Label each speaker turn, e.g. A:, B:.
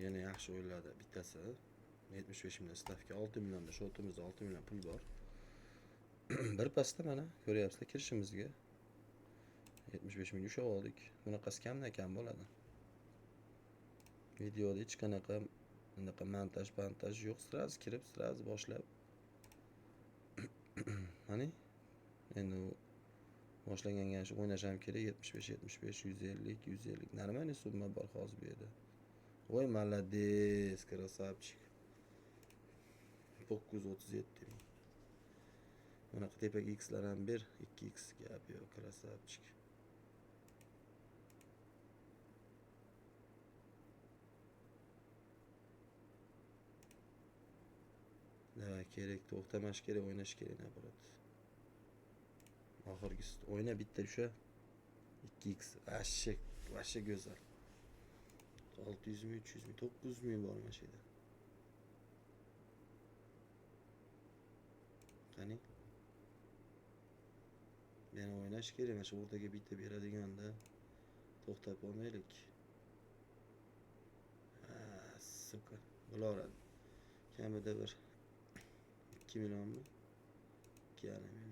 A: Yana yaxshi o'yinlarda bittasi. 75 mingdan stavka, 6 millionda счёт imizda 6 million pul bor. Bir pasda mana ko'ryapsizlar kirishimizga 75 ming ushlab oldik. Bunaqasi kamdan kam bo'ladi. Videoda hech qanaqa unaqa montaj, pantaj yo'q. Сразу kirib, сразу boshlab. Qani? Endi u boshlanganga shu o'ynash ham kerak. 75, 75, 150, 150. Нормальный summa bor hozir bu yerda. Voy, молодец, красавчик. 937 ming. Bunaqa tepaga xlar ham ber. 2x gap yo'q, красавчик. Да, kerak, to'xtamash kerak, o'ynash kerak наоборот. Oxirgisi o'yna bitta usha 2x вообще, вообще go'zal. 600 ming, 300 ming, 900 ming bor mana shu yerda. Qani? Yana o'ynash kerak, mana shu o'rtaga bitta beradiganda to'xtab qolmaylik. Ha, сука, bo'laveradi. Kamida bir 2 millionmi? 2,5 million.